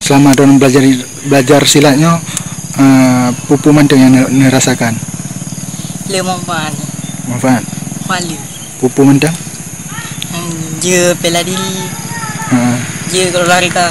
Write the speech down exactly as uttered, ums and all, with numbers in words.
Selama droeneuh belajar, belajar silat nyoe, eh, peue-peue mantong nyang neu-, neurasakan? Le manfaat. Manfaat. Pahala. Peue-peue mantong? Jeuet bela diri. Ha. Jeuet keluarga.